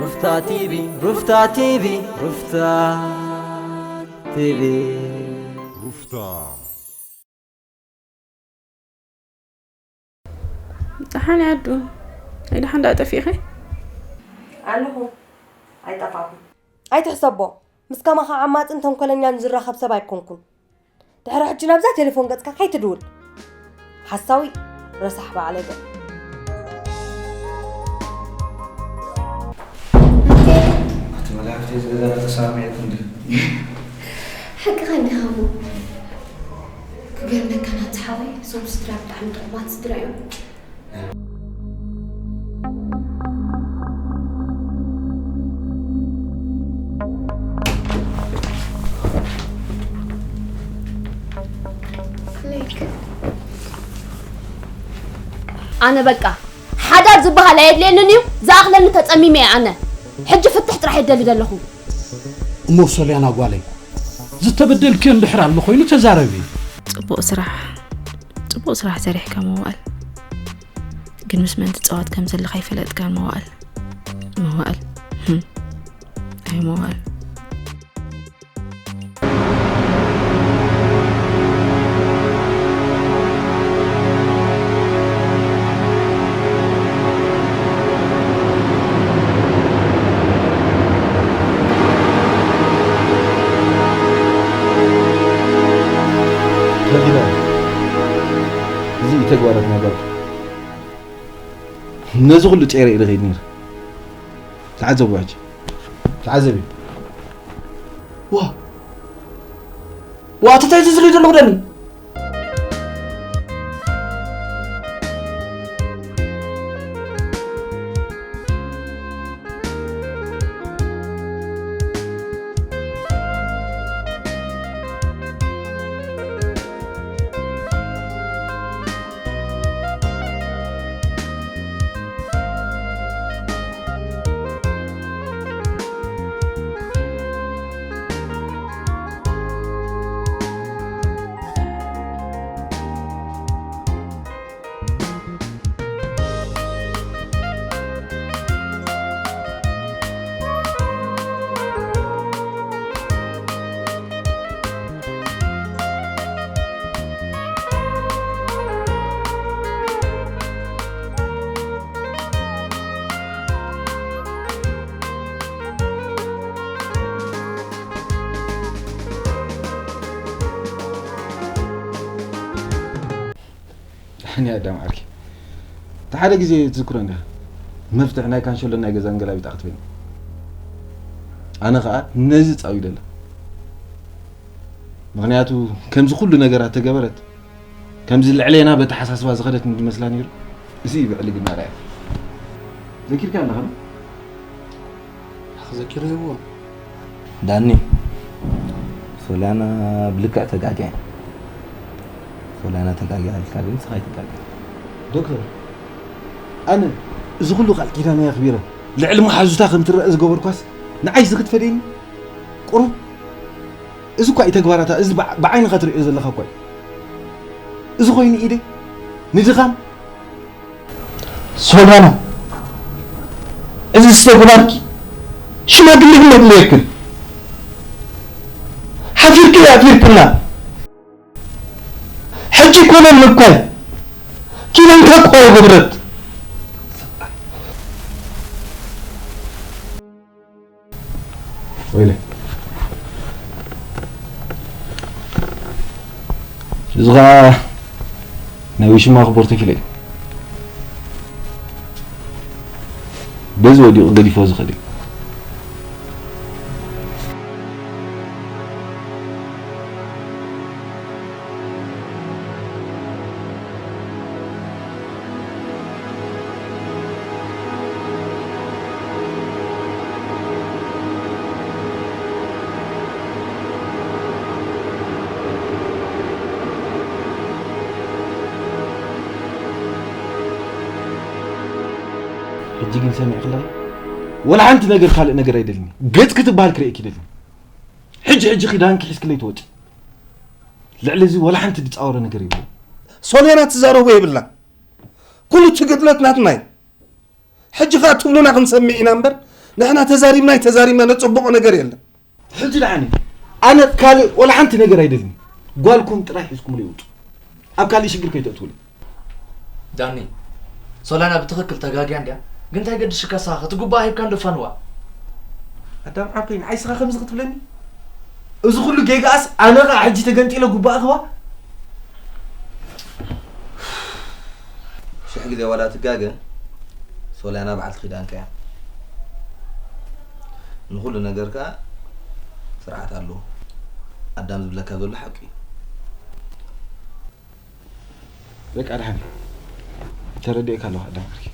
ሩፍታ ቲቪ ሩፍታ ቲቪ ሩፍታ ቲቪ ሩፍታ። ደሓን ኣዱ፣ ናይ ደሓን ደኣ ጠፊእኺ? ኣለኹ፣ ኣይጠፋኹን። ኣይትሕሰቦ፣ ምስ ከማኻ ዓማጽን ተንኮለኛን ዝራኸብ ሰብ ኣይኮንኩን። ድሕሪ ሕጂ ናብዛ ቴሌፎን ገጽካ ከይትድውል። ሓሳዊ፣ ረሳሕ ባዕለገ። እቲ መድሃፍቲ ዝገዛ ተሳሚዕኩ እንዲ ሓቅኻ እንዲኻ እሞ ክገርመካ ናቲ ሓወይ፣ እዞም ስድራ ብጣዕሚ ጥዑማት ስድራ እዮም። ኣነ በቃ ሓዳር ዝበሃል ኣየድልየንን እዩ። ዝኣኽለኒ ተጸሚመ እየ ኣነ። ሕጂ ፍትሕ ጥራሕ እየ ደሊ ዘለኹ። እሞ ሶልያና ጓለይ፣ ዝተበደልክዮ እንድሕር ኣሎ ኮይኑ ተዛረቢ። ጽቡቕ ስራሕ፣ ጽቡቕ ስራሕ ሰሪሕካ መዋእል። ግን ምስ መን ትጻወት ከም ዘለኻ ኣይፈለጥካን መዋእል። መዋእል። ህም። ኣይ መዋእል። ተዚና፣ እዚ ተግባራት ነበርኩ። ነዚ ኩሉ ጸይረ ኢለ ከይድ ነይረ። ተዓዘቡ ሕጂ። ተዓዘቢ። ዋ! ዋ፣ እቲ ታይ ዝዝሪ ዘለኹ ደኒ? ኣዳም ዓርኪ፣ እቲ ሓደ ግዜ ትዝክሮ እንዲኻ፣ መፍትሕ ናይ ካንሸሎን ናይ ገዛን ገላቢጣ ክትበኒ። ኣነ ኸኣ ነዚ ጻው ይደለ። ምኽንያቱ ከምዚ ኩሉ ነገራት ተገበረት፣ ከምዚ ልዕሌና በተሓሳስባ ዝኸደት እንዲመስላ ነይሩ። እዚ እዩ ብዕሊ ግና ርኣያ። ዘኪርካ ኣለኻ ዶ? ክዘኪረይዎ። ዳኒ፣ ሶልያና ብልክዕ ተጋግያ። ሶልያና ተጋግያ ኣልካ ግን ንስኻ ኣይትጋገ። ዶክተር፣ ኣነ እዚ ኩሉ ቃል ኪዳነይ ኣኽቢረ ልዕሊ መሓዙታ ከም ትረአ ዝገበርኳስ ንዓይ እዚ ክትፈደይኒ? ቁሩብ እዚ እኳ እዩ ተግባራታ፣ እዚ ብዓ-፣ ብዓይንኻ ትርእዮ ዘለኻ እኳ እዩ። እዚ ኮይኑ ኢደይ ንድኻም ሶልያና፣ እዚ ዝተግባርኪ ሽማግሌ ግን የድልየክን። ሓፊርኪ ኣፊርክና። ሕጂ ኮነ ምኳይ ኪዳንካ እኮ የጎብረት። ወይለ፣ እዚ ኸኣ ናይ ውሽማ ክቡር ተኪለ እዩ። በዚ ወዲቑ ገዲፎ ዝኸድ እዩ። ሕጂ ግን ሰሚዕክለይ? ወላ ሓንቲ ነገር ካልእ ነገር ኣይደልኒ። ገጽ ክትበሃል ክርእየኪ ይደልኒ። ሕጂ ሕጂ ኪዳንኪ ሒዝክለይ ትወጺ። ልዕሊ እዚ ወላ ሓንቲ ዝጻወረ ነገር የብሉ። ሶልያና ትዛረቦ የብላ። ኩሉ ትግድለት ናትና እዩ። ሕጂ ኸኣ ትብሉና ክንሰምዕ ኢና እምበር ንሕና ተዛሪብና ተዛሪብና ነጸብቖ ነገር የለን። ሕጂ ደሓን እዩ። ኣነ ካልእ ወላ ሓንቲ ነገር ኣይደልን። ጓልኩም ጥራይ ሒዝኩምለይ ውጹ። ኣብ ካልእ ሽግር ከይተእትውለይ። ዳኒ፣ ሶላና ብትኽክል ተጋግያ እንድያ። ግን እንታይ ገድሽካ ንስኻ? ክትጉባኣ ሂብካ እንዶ ፋንዋ። ኣዳም ዓርከይ፣ ንዓይ ስኻ ከምዚ ክትብለኒ? እዚ ኩሉ ጌጋኣስ ኣነ ኸኣ ሕጂ ተገንጢለ ጉባኣ ክባ? ሽሕ ግዜ ዋላ ትጋገ፣ ሶልያና በዓልቲ ኪዳንካ እያ። ንኹሉ ነገር ከኣ ስርዓት ኣለዎ። ኣዳም ዝብለካ ዘሎ ሓቂ እዩ። በቃ ደሓን ተረዲእካ ኣለኹ ኣዳም ዓርኪ።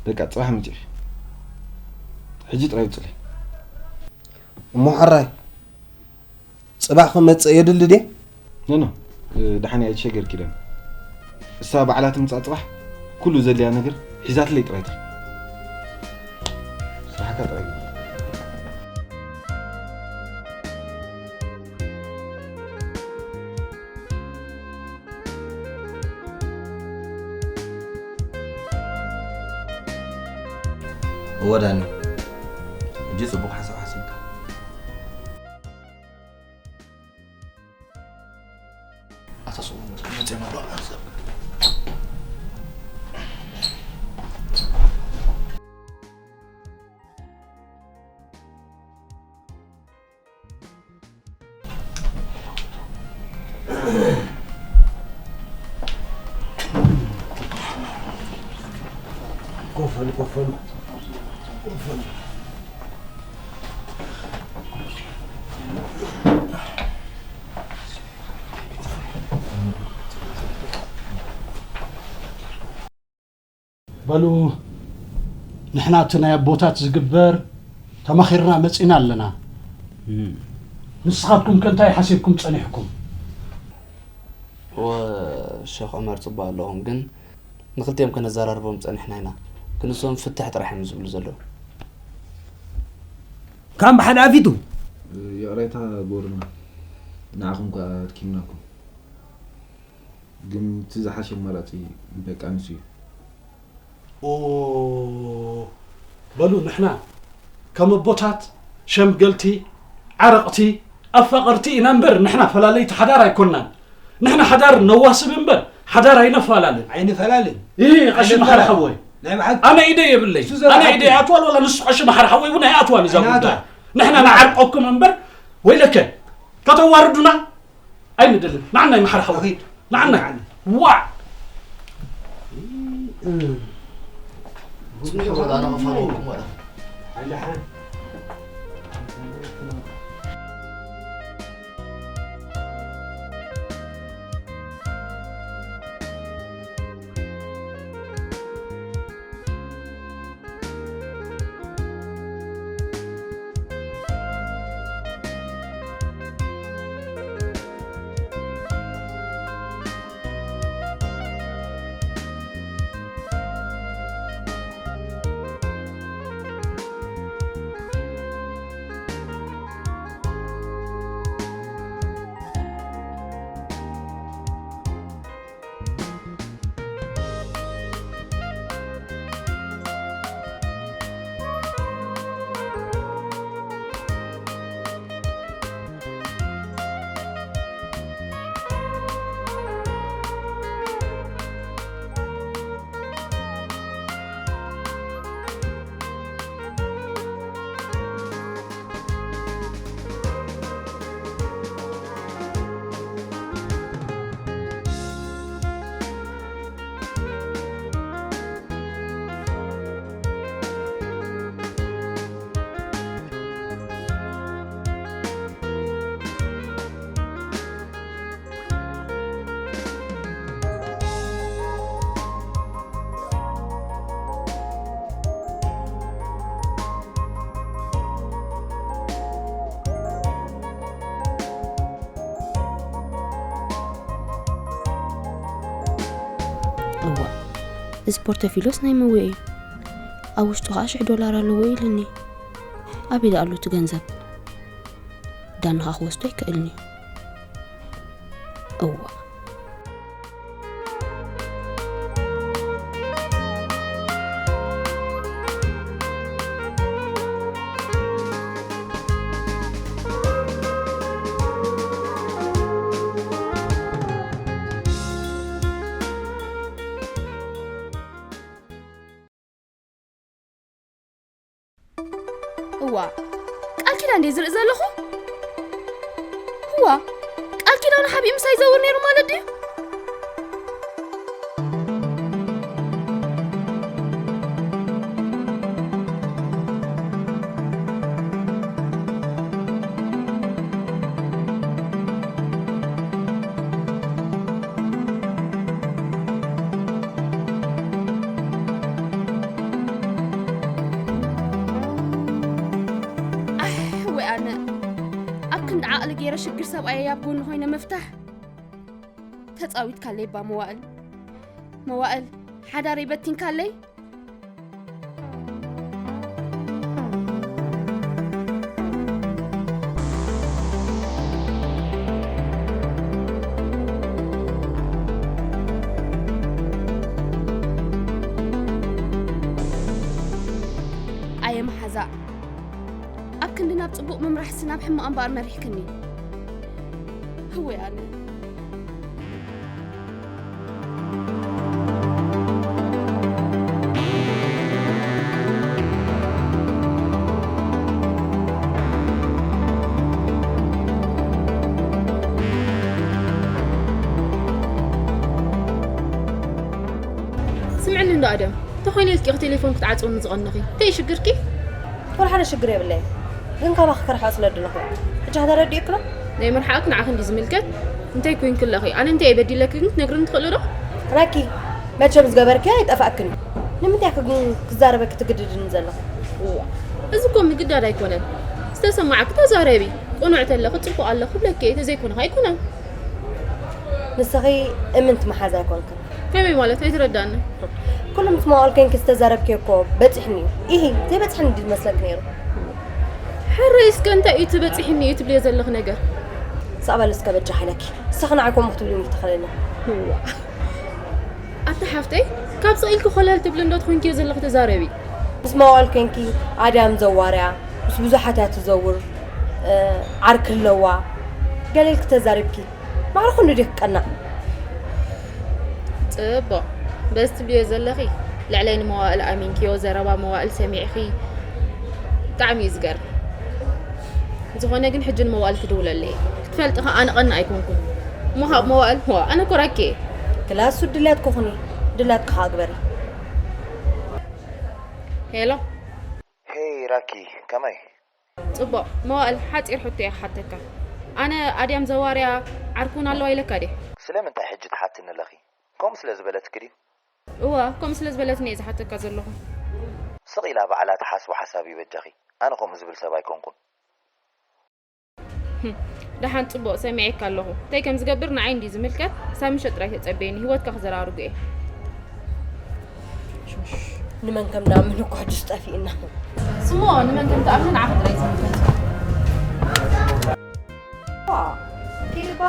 በቃ ጽባሕ ምጺ ሕጂ ጥራይ ውጽለይ። እሞ ሕራይ ጽባሕ ክመጽእ የድሊ ድየ? ኖ ኖ ደሓን እያ ኣይትሸገር ኪዳን። እሳ ባዕላ ትምጻእ ጽባሕ ኩሉ ዘድልያ ነገር ሒዛትለይ ጥራይ ትኺድ። ስራሕካ ጥራይ ግበር። እወ ዳኒ፣ ሕጂ ጽቡቕ ሓሳብ ሓሲብካ። ኣታ ሰብኡት መጽዮም ኣለዉ። ኮፈሉ ኮፈሉ ኮፈሉ። በሉ ንሕና እቲ ናይ ኣቦታት ዝግበር ተማኺርና መጺና ኣለና። ንስኻትኩም ከ እንታይ ሓሲብኩም ጸኒሕኩም? ወ ሸኽ ዑመር ጽቡቕ ኣለኹም፣ ግን ንኽልቲኦም ከነዘራርቦም ጸኒሕና ኢና፣ ግን እሶም ፍትሕ ጥራሕ እዮም ዝብሉ ዘለዉ። ካም ብሓደ ኣፊቱ ይቕሬታ ጎርና ንዓኹም ከኣ ኣድኪምናኩም፣ ግን እቲ ዝሓሸ ኣማራጺ ደቂ ኣንስትዮ እዩ። ኦ በሉ ንሕና ከም ኣቦታት ሸምገልቲ ዓረቕቲ ኣፋቐርቲ ኢና እምበር ንሕና ፈላለይቲ ሓዳር ኣይኮናን። ንሕና ሓዳር ነዋስብ እምበር ሓዳር ኣይነፋላልን። ኣይንፈላልን። ይህ ቀሺ መሓር ሓወይ ናይ ብሓቂ ኣነ ኢደ የብለይ። ኣነ ኢደ ይኣትዋል ወላ ንሱ ቀሺ መሓር ሓወይ እውን ኣይኣትዋል እዛ ጉዳይ። ንሕና ንዓርቀኩም እምበር ወይለከ ከተዋርዱና ኣይንደልን። ንዓና ይምሓር ሓወይ ንዓና። ዋዕ ጽንሑ ወላ ኣነ ክፋለወኩም ወላ እዋ እዚ ፖርተፊሎስ ናይ መወ እዩ። ኣብ ውሽጡ ከዓ ሽሕ ዶላር ኣለዎ ኢልኒ። ኣበይ ደኣ ኣሎ እቲ ገንዘብ? ዳንኻ ክወስዶ ኣይክእልኒ። እዋ እዋ፣ ቃል ኪዳን ድየ ዝርኢ ዘለኹ? እዋ፣ ቃል ኪዳኑ ሓቢኡ ምሳይ ይዘውር ነይሩ ማለት ድዩ? ኣሕ፣ ወይ ኣነ። ኣብ ክንዲ ዓቕሊ ገይረ ሽግር ሰብኣየይ ኣብ ጎኒ ኮይነ ምፍታሕ። ተጻዊትካለይ እባ መዋእል። መዋእል፣ ሓዳረይ በቲንካለይ። ኣየ መሓዛ፣ ኣብ ክንዲ ናብ ጽቡቕ ምምራሕሲ ናብ ሕማቕ እምበኣር መሪሕክኒ። ህወይ ኣነ። ስምዕኒ እንዶ ኣደም፣ እንተኾይነ ኢልኪ ኢኺ ቴሌፎን ክትዓጽውኒ ዝቐነኺ። እንታይ እዩ ሽግርኪ? ወላ ሓደ ሽግር የብለይን። ግን ካባኺ ክርሕቕ ስለ ዝደለኹ። ሕጂ ከተረድእክሎ? ናይ ምርሓቕኪ ንዓኺ እንድዩ ዝምልከት። እንታይ ኮይንኪ ኣለኺ? ኣነ እንታይ እየ በዲለኪ ግን ክትነግርኒ ትኽእሊ ዶ? ራኪ፣ መቸም ዝገበርክዮ ኣይጠፍኣክን እዩ። ንምንታይ ኢኺ ግን ክዛረበኪ ትግድድኒ ዘለኺ? እዋ፣ እዚ እኮ ምግዳድ ኣይኮነን። ዝተሰማዓኪ ተዛረቢ። ቅኑዕ ተለኺ ጽቡቕ ኣለኹ ብለኪ እየ፣ ተዘይኮነ ኣይኮነን። ንስኺ እምንቲ መሓዛ ኣይኮንክን። ከመይ ማለት? ኣይተረዳእኒ። ኩሉ ምስ መዋእል ኮንኪ ዝተዛረብክዮ እኮ በጺሕኒ እዩ። ኢሂ፣ ዘይበጽሕኒ ድዩ ዝመስለኪ ነይሩ? ሕራይ እስከ እንታይ እዩ እቲ በጺሕኒ እዩ ትብልዮ ዘለኺ ነገር? ሳቕ በሊ እስከ በጃኺ ኢለኪ። ንስኺ ንዓይ ከምኡ ክትብልኒ ኣይትኽእልኒ። እዋ። ኣታ ሓፍተይ፣ ካብ ስቕ ኢልኪ ኮለል ትብሊ እንዶ ትኾንኪዮ ዘለኺ ተዛረቢ። ምስ መዋእል ኮንኪ ኣድያም ዘዋርያ፣ ምስ ብዙሓት እያ ትዘውር፣ እ፣ ዓርኪ ኣለዋ። ገለ ኢልኪ ተዛሪብኪ። ማዕረ ክንዱ ድዩ ክቀናእ? ጽቡቕ። በዚ ትብልዮ ዘለኺ፣ ልዕለይ ንመዋእል ኣሚንክዮ፣ ዘረባ መዋእል ሰሚዕኺ፣ ብጣዕሚ እዩ ዝገርም። ዝኾነ ግን ሕጂ ንመዋእል ክድውለለይ እየ። ክትፈልጢ ኸኣ ኣነ ቀናእ ኣይኮንኩን። እሞ ካብ መዋእል፣ ዋ፣ ኣነ እኮ ራኪ እየ። ክላሱ ድልያትኪ ኩኒ፣ ድልያትኪ ኸኣ ግበሪ። ሄሎ። ሄይ ራኪ፣ ከመይ? ጽቡቕ፣ መዋእል ሓጺር ሕቶ እየ ክሓተካ። ኣነ ኣድያም ዘዋርያ ዓርኩን ኣለዋ ኢለካ ድየ? ስለምንታይ ሕጂ ትሓትኒ ኣለኺ? ከምኡ ስለ ዝበለትኪ ድዩ? እወ፣ ከምኡ ስለ ዝበለትኒ እየ ዝሓተካ ዘለኹ። ስቕ ኢላ ባዕላ ትሓስቦ ሓሳብ እዩ በጃኺ። ኣነ ከምኡ ዝብል ሰብ ኣይኮንኩን። ህም፣ ደሓን ጽቡቕ ሰሚዐካ ኣለኹ። እንታይ ከም ዝገብር ንዓይ እንድዩ ዝምልከት፣ ክሳብ ምሸት ጥራይ ተጸበየኒ፣ ህይወትካ ክዘራርጎ እየ። ንመን ከም ንኣምን እኮ ሕጅስ ጠፊእና። ስሞ ንመን ከም ትኣምኒ ንዓኺ ጥራይ ዝምልከት። ዋ፣ ኪልባ።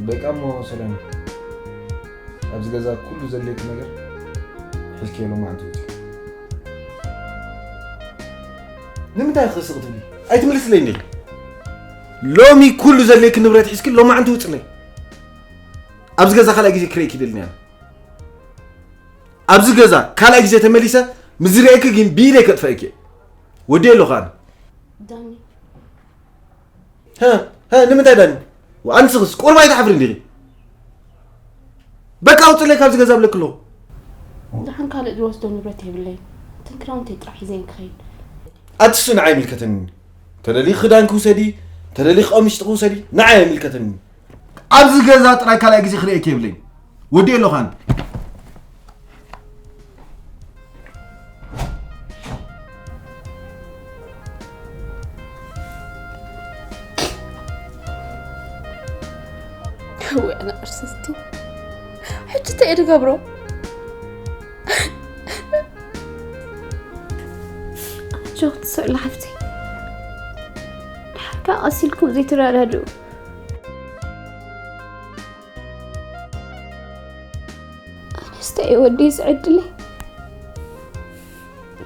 በቃ እሞ ሰላም፣ ኣብዚ ገዛ ኩሉ ዘድልየኪ ነገር ሒዝኪ ሎማዓንቲ ውፂ። ንምንታይ ኢኺ ስቕ ትብሊ? ኣይትምልስለይ እንዴ? ሎሚ ኩሉ ዘድልየኪ ንብረት ሒዝኪ ሎማዓንቲ ውፅለይ። ኣብዚ ገዛ ካልኣይ ግዜ ክርእየኪ ይደልኒ ኣነ። ኣብዚ ገዛ ካልኣይ ግዜ ተመሊሰ ምስ ዝርእየኪ ግን ብኢደይ ከጥፈእኪ እየ። ወዲ ኣለኹ ኣነ። ዳኒ። ሀ፣ ሀ፣ ንምንታይ ዳኒ? ኣንስኽስ ቁርብ ኣይትሓፍሪ እንዲኺ? በቃ ውፅለይ ካብዚ ገዛ ብለኪ ኣለኹ። ደሓን ካልእ ዝወስዶ ንብረት የብለይን። እተን ክዳውንተይ ጥራሕ ሒዘየን ክኸይድ። ኣቲ እሱ ንዓይ ኣይምልከተንን እዩ። ተደሊኺ ክዳንኪ ውሰዲ፣ ተደሊኺ ቀምሽጥኺ ውሰዲ፣ ንዓይ ኣይምልከተንን እዩ። ኣብዚ ገዛ ጥራይ ካልኣይ ግዜ ክርእየኪ የብለይን። ወዲ ኣለኹ ኣነ። ወይ ኣነ ቅርስስቲ። ሕጂ እንታይ እየ ዝገብሮ? ኣጆኺ ትስዕሉ ሓፍተይ። ድሓር ከኣ ቀስ ኢልኩም ዘይትረዳድኡ። ኣነስ እንታይ እየ ወደይ ዝዕድለይ?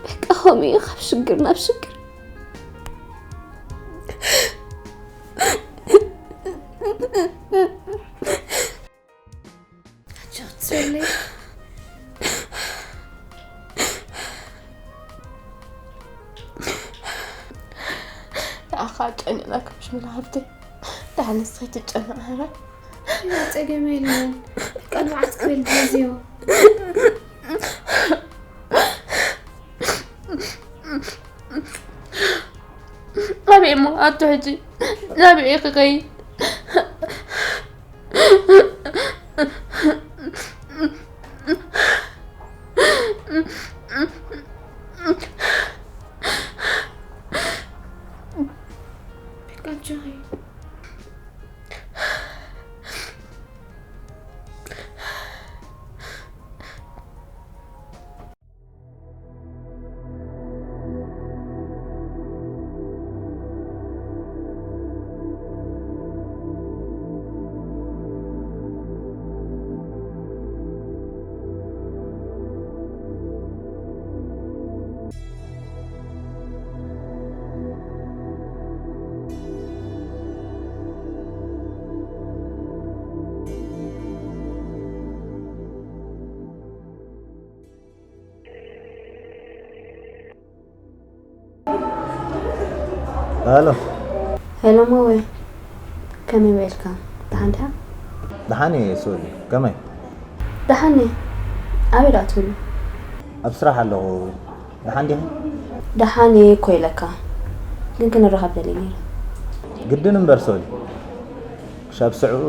በቃ ከምኡ እዩ ካብ ሽግር ናብ ሽግር። ኣጆኺ ትስዕሉ። የቀንየልና ክብሽ ምላ ሃብተይ። ደሓን ንስኺ ትጨነቕ ሃራ። ጸገም የለን። ቀልባዓት ክብል ግዜዮ። ኣበይ እሞ ኣቶ ሕጂ ናበይ ክኸይድ? ሄሎ። ሄሎ ሞዌ፣ ከመይ ውዒልካ? ደሓን ዲኻ? ደሓን እየ ሶሊ፣ ከመይ? ደሓን እየ። ኣበይ ደኣ ትህሉ? ኣብ ስራሕ ኣለኹ። ደሓን ዲኺ? ደሓን እየ እኮ ኢለካ፣ ግን ክንራኸብ ደልየ ነይረ። ግድን እምበር ሶሊ፣ ክሻብ ስዕኡ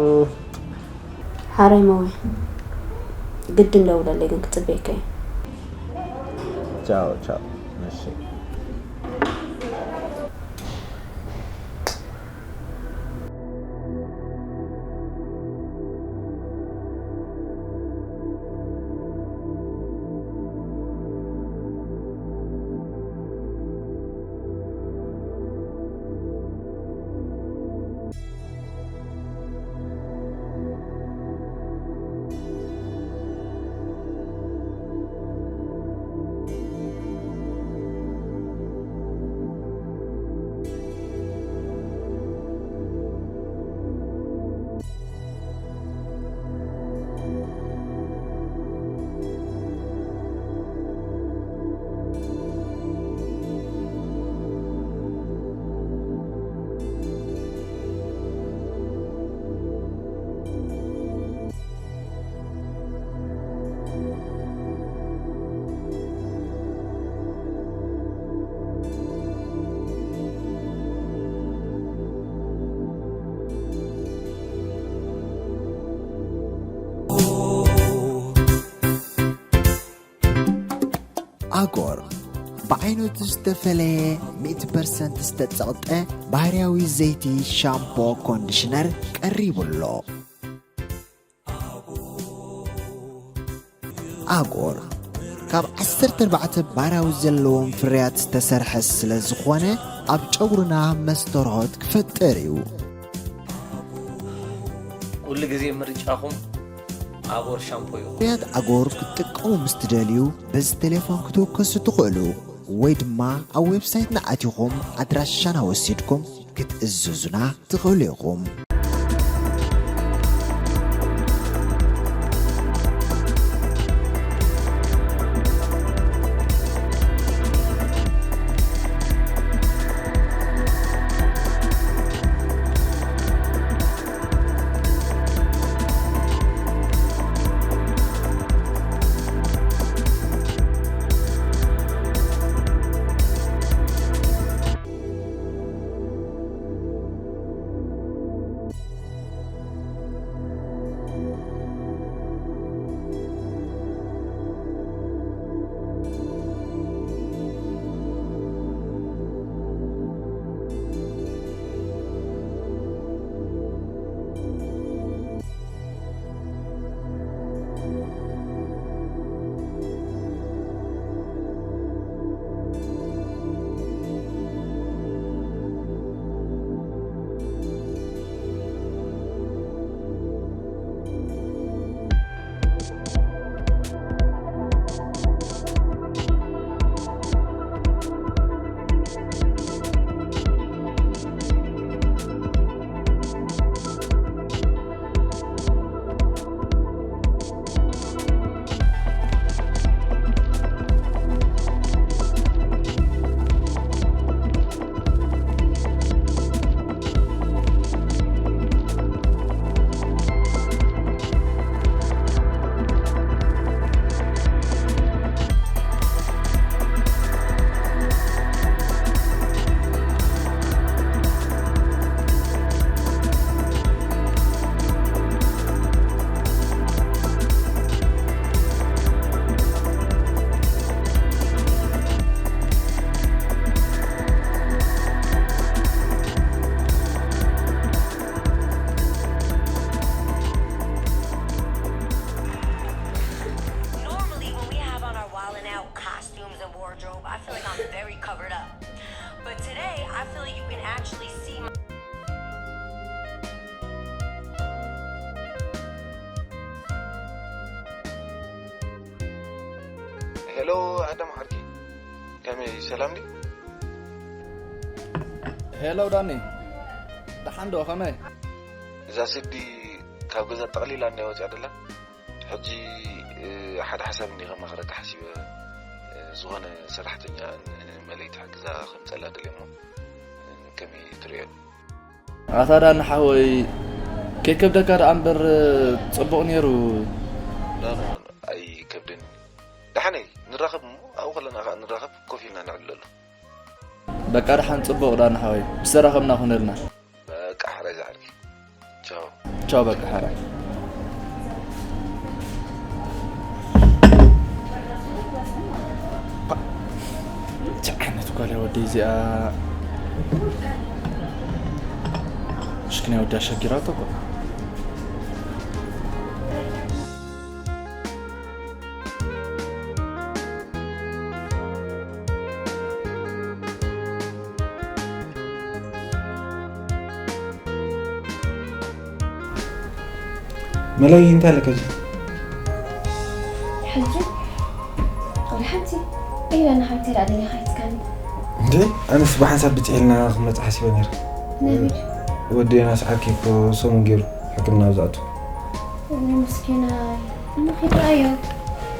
ሓራይ መወ ግድን ደውለለይ ግን ክጽበየካ እየ። ቻው ቻው። እሺ። ኣጎር ብዓይነቱ ዝተፈለየ ሚእቲ ፐርሰንት ዝተጸቕጠ ባህርያዊ ዘይቲ ሻምፖ ኮንዲሽነር ቀሪቡ ኣሎ። ኣጎር ካብ ዓሰርተ ኣርባዕተ ባህርያዊ ዘለዎም ፍርያት ዝተሰርሐ ስለ ዝኾነ ኣብ ጨጉርና መስተርሆት ክፈጥር እዩ። ኩሉ ግዜ ምርጫኹም ኣጎር ሻምፖ ይኹን። ፍርያት ኣጎር ክትጥቀሙ ምስ ትደልዩ በዚ ቴሌፎን ክትውከሱ ትኽእሉ ወይ ድማ ኣብ ዌብሳይትና ኣቲኹም ኣድራሻና ወሲድኩም ክትእዝዙና ትኽእሉ ኢኹም። I feel like I'm very covered up. But today, I feel like you can actually see my ሄሎ ኣዳም ሓርኪ፣ ከመይ፣ ሰላም ድዩ? ሄሎ ዳኒ፣ ደሓን ዶ? ከመይ? እዛ ስዲ ካብ ገዛ ጠቕሊላ እንዳ ወፅያ ደላ። ሕጂ ሓደ ሓሳብ እንዲ ከማኽረካ ሓሲበ። ዝኾነ ሰራሕተኛ ንመለይ ትሕግዛ ከምፀላ ደልየ እሞ ከመይ ትሪኦ? ኣታ ዳኒ ሓወይ፣ ከይከብደካ ደኣ እምበር ጽቡቕ ነይሩ። ኣይከብደኒ። ደሓነይ ንራኸብ እሞ ኣብኡ ከለና ከዓ ንራኸብ፣ ኮፍ ኢልና ነዕልለሉ። በቃ ደሓን ጽቡቕ ዳኒ ሓወይ፣ ምስ ተራኸብና ኩነልና። በቃ ሕራይ ዝዓርኪ። ቻው። ቻው በቃ ሕራይ። እንታይ ዓይነት ጓል እያ ወደይ እዚኣ? ሽክና ወዳ ሸጊራቶ እኮ። መለይ እንታይ ኣለካ እዚ? ሕጂ ወላ ሓንቲ ኢላ ንሓንቲ ኢላ ደሊኻ ኣይትካኒ። እንዴ ኣነስ ብሓንሳብ ብፅሒልና ክመፅ ሓሲበ ነይረ። ነቢል ወደና ሰዓብኪ እኮ ሰሙን ገይሩ ሕክምና ኣብ ዝኣቱ። ምስኪናይ እሞ ኪድራዮ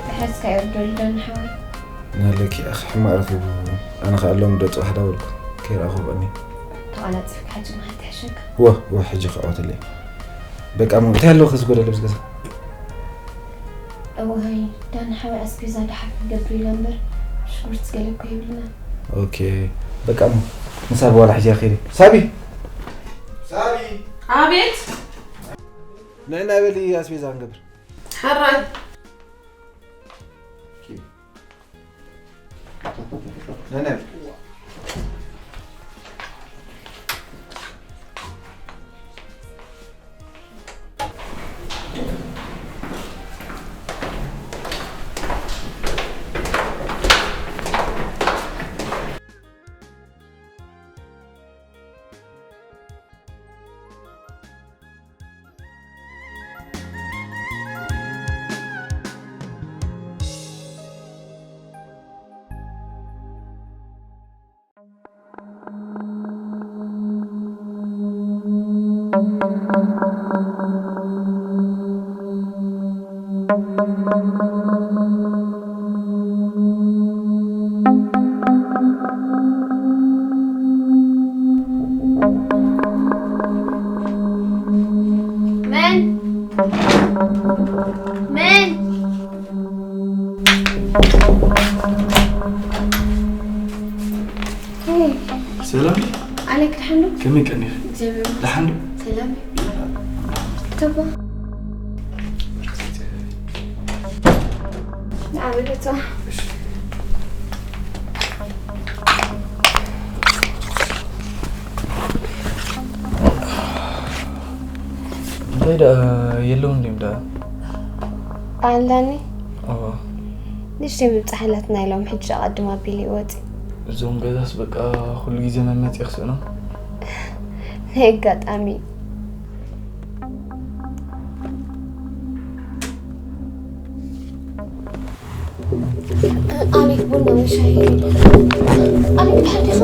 ብሕዝካ ይርደልዶ ንሓወይ ናለኪ ኣኺ ሕማቕ ረኺቡ። ኣነ ከዓ ሎም ዶ ፅባሕ ዳበልኩ ከይረኣኹ ቀኒ ተቓላፂፍካ ሕጂ ንሓንቲ ሕሸካ ወ ወ ሕጂ ክዕወትለይ በቃ ሞ እንታይ ኣለዎ ከዝጎደለ ብዝገዛ እወይ ዳኒ ሓወይ ኣስቤዛ ደሓር ክገብር ኢለ እምበር ሽጉርቲ ገለ እኮ የብልና ኦኬ በቃ ሞ ንሳቢ ዋላ ሕጂ ከይደ ሳቢ ሳቢ ኣቤት ንዕና በሊ ኣስቤዛ ክንገብር ሕራይ ንዕና በሊ መን መን ሰላም ኣሌክ ድሓን ዶ ከመይ ቀኒኺ? እግዚኣብሔር ደሓን ዶ? ሰላም ተባ ንዓበለታ እንታይ ደኣ የለውን ድዮም ደኣ? ኣላኒ እወ። ንሽተይ ምብጻሕ ኣላትና ኢሎም ሕጂ ኣቐድም ኣቢሉ ይወጺ እዞም ገዛስ በቃ ኩሉ ግዜ መመፂ ክስእኖም። ናይ ኣጋጣሚ ኣሌክ ቡና ወይ ሻሂ ኣሌክ ድሓር ዲኻ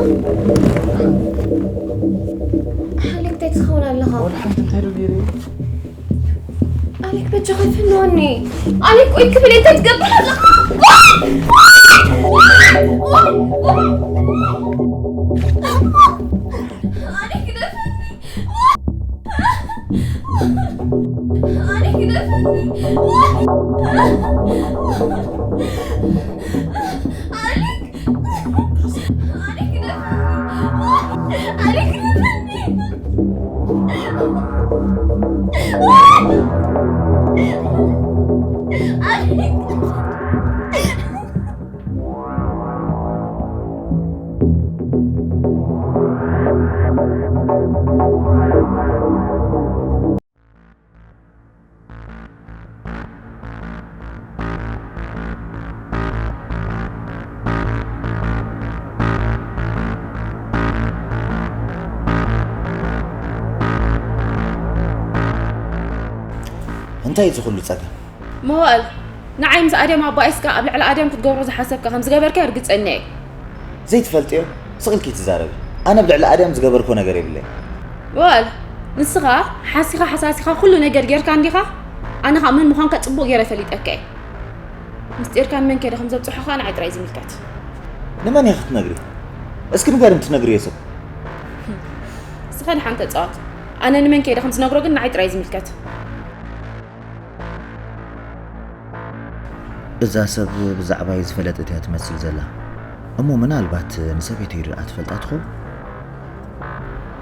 ኣሌክ እንታይ ትኸውን ኣለኻ ወላ ሓንቲ እንታይ ዶ ገይረ? ኣሌክ በጃኻ ይፍንወኒ ኣሌክ ቆይ ክብል እንታይ ትገብር ኣለኻ ኣሌክ ግደፈኒ ኣሌክ ግደፈኒ ኣሌክ እንታይ እዚ ኩሉ ጸገም? መዋእል፣ ንዓይ ምስ ኣድያም ኣባኢስካ ኣብ ልዕሊ ኣድያም ክትገብሮ ዝሓሰብካ ከም ዝገበርካዮ ርግጸኛ እየ። ዘይትፈልጥዮ ስቕ ኢልኪ ትዛረቢ። ኣነ ኣብ ልዕሊ ኣድያም ዝገበርኮ ነገር የብለይ። መዋእል፣ ንስኻ ሓሲኻ ሓሳሲኻ ኩሉ ነገር ጌርካ እንዲኻ? ኣነ ኸኣ መን ምዃንካ ጽቡቕ ገይረ ፈሊጠካ እየ። ምስጢርካ ንመን ከይደ ከም ዘብጽሖ ኸኣ ንዓይ ጥራይ ዝምልከት። ንመን ኢኺ ክትነግሪ? እስኪ ንገሪ ትነግርዮ ሰብ። እስኻ ድሓን ተጻወት። ኣነ ንመን ከይደ ከም ዝነግሮ ግን ንዓይ ጥራይ ዝምልከት። እዛ ሰብ ብዛዕባይ ዝፈለጠት እያ ትመስል ዘላ። እሞ ምናልባት ንሰበይተይ ድኣ ትፈልጣ ትኸውን?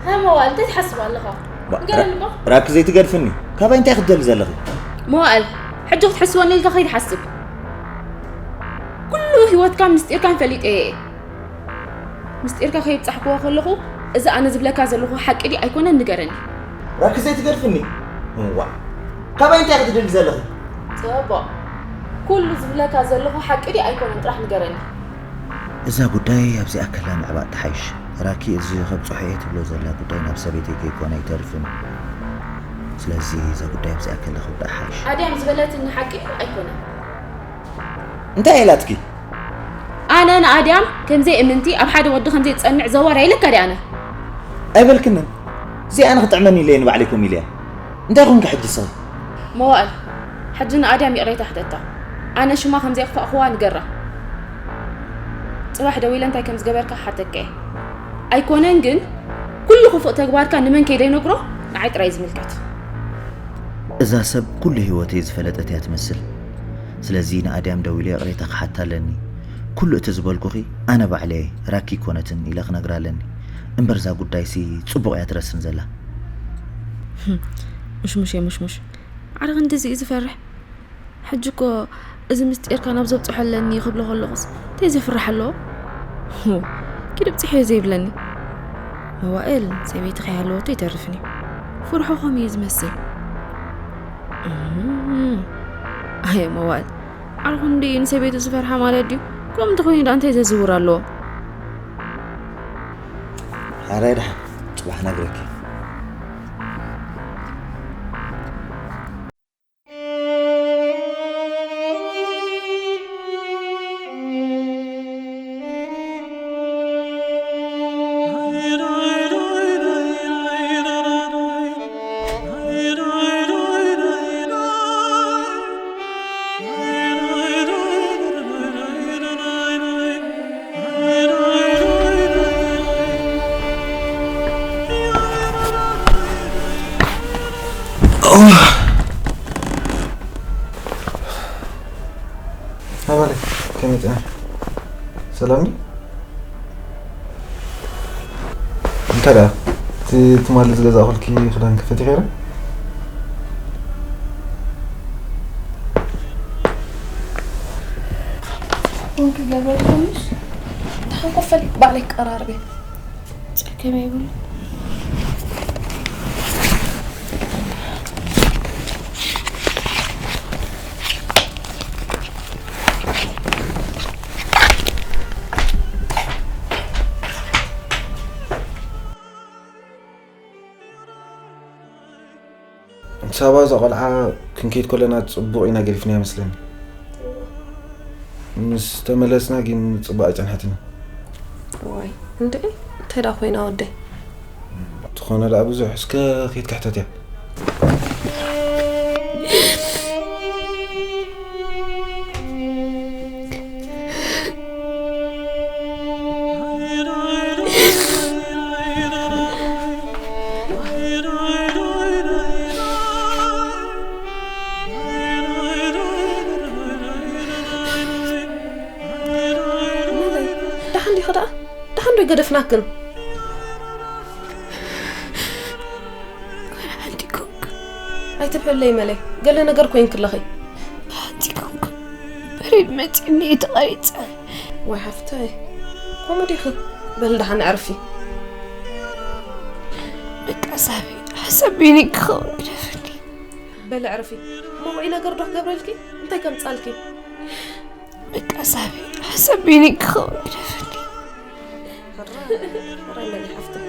ሃ መዋእል እንታይ ትሓስብ ኣለኻ? ንገረኒ እባ። ራኪ ዘይትገድፍኒ። ካባይ እንታይ ክትደሊ ዘለኺ? መዋእል ሕጂ ክትሕስወኒ ኢልካ ከይትሓስብ። ኩሉ ህይወትካን ምስጢርካን ፈሊጠ እየ። ምስጢርካ ከይብጻሕክዎ ከለኹ እዚ ኣነ ዝብለካ ዘለኹ ሓቂ ድዩ ኣይኮነን ንገረኒ። ራኪ ዘይትገድፍኒ። ዋ ካባይ እንታይ ክትደሊ ዘለኺ? ጽቡቕ። ኩሉ ዝብለካ ዘለኹ ሓቂ ድዩ ኣይኮነን ጥራሕ ንገረኒ። እዛ ጉዳይ ኣብዚኣ ከላ ምዕባጥ ትሓይሽ። ራኪ እዚ ከብጽሖ እየ ትብሎ ዘላ ጉዳይ ናብ ሰበይተይ ከይኮነ ኣይተርፍን እዩ። ስለዚ እዛ ጉዳይ ኣብዚኣ ከላ ክውዳእ ሓይሽ። ኣድያም ዝበለትኒ ሓቂ ኣይኮነን። እንታይ ኢላትኪ? ኣነ ንኣድያም ከምዘይ እምንቲ ኣብ ሓደ ወዲ ከምዘይ ጸንዕ ዘዋር ኣይለካ ድኣነ። ኣይበልክንን። እዚኣ ንክጥዕመኒ ኢለ ንባዕለይ ኮም ኢለያ። እንታይ ኮንኪ ሕጂ ስኺ? መዋእል ሕጂ ንኣድያም ይቕሬታ ሕተታ። ኣነ ሽማ ከምዘይ ኣኽፋእኽዋ ንገራ። ጽባሕ ደዊለ እንታይ ከም ዝገበርካ ክሓተካ እየ። ኣይኮነን ግን ኩሉ ክፉእ ተግባርካ ንመን ከይደይነግሮ ንዓይ ጥራይ ዝምልከት። እዛ ሰብ ኩሉ ህይወተይ ዝፈለጠት እያ ትመስል። ስለዚ ንኣድያም ደዊለ ይቕሬታ ክሓታ ኣለኒ። ኩሉ እቲ ዝበልኩኺ ኣነ ባዕለየ ራኪ ኣይኮነትን ኢለ ክነግራ ኣለኒ። እምበር እዛ ጉዳይሲ ጽቡቕ እያ ትረስን ዘላ። ምሽሙሽ እየ ምሽሙሽ። ዓረ ክንድዚ እዩ ዝፈርሕ። ሕጂ እኮ እዚ ምስጢርካ ናብ ዘብጽሖ ኣለኒ ክብሎ ከለኹስ እንታይ ዘፍርሕ ኣለዎ? ኪድ ብጽሕዮ ዘይብለኒ መዋእል ሰበይቲ ከይሃለወቶ ይተርፍን እዩ። ፍርሑ ከም እዩ ዝመስል። እም፣ ኣየ መዋእል ዓርኹ እንዲ ንሰበይቱ ዝፈርሓ ማለት ድዩ? ከምኡ እንተኾይኑ ደኣ እንታይ ዘዝውር ኣለዎ? ሓራይ ደሓን ጽባሕ ነግረኪ። ኣባለይ ከመይ ጸኒሕኪ? ሰላም ድዩ? እንታይ ደኣ እቲ ትማሊ ዝገዛእኹልኪ ክዳን ክፈትኺ ዶ? ኮንክ ገበርኩምሽ? ደሓን ኮፍ በሊ፣ ባዕለይ ክቀራርብ እየ። ጸገም የብሉን። ሳባ እዛ ቆልዓ ክንከይድ ከለና ጽቡቕ ኢና ገዲፍናያ መስለኒ። ምስ ተመለስና ግን ጽቡቕ ኣይጸንሐትን። ዋይ እንድዒ እንታይ ደኣ ኮይና ወደይ? ትኾነ ደኣ ብዙሕ እስከ ከይድ ክሕተት እያ። ደሓን ዲኺ ደኣ? ደሓን ዶ ገደፍናክን? ሓንቲ ኮንክ ኣይትብሕለይ መለይ፣ ገለ ነገር ኮይንኪ ኣለኺ። ሓንቲ ኮንክ በሪድ መፂኒ ተቐሪፀ። ወይ ሓፍተይ፣ ከምኡ ዲኺ? በሊ ደሓን ዕርፊ። በቃ ሳቢ፣ ሓሳብ በይነይ ክኸውን ግደፍኒ። በሊ ዕርፊ። እሞ ውዑይ ነገር ዶ ክገብረልኪ? እንታይ ከምፃልኪ? በቃ ሳቢ፣ ሓሳብ በይነይ ክኸውን ግደፍኒ። ሕራይ በሊ ሓፍተይ።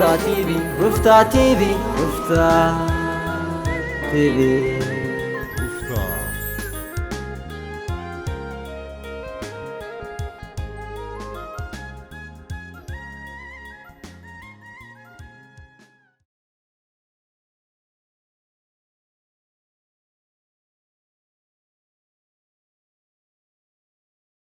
ሩፍታ ቲቪ፣ ሩፍታ ቲቪ፣ ሩፍታ ቲቪ።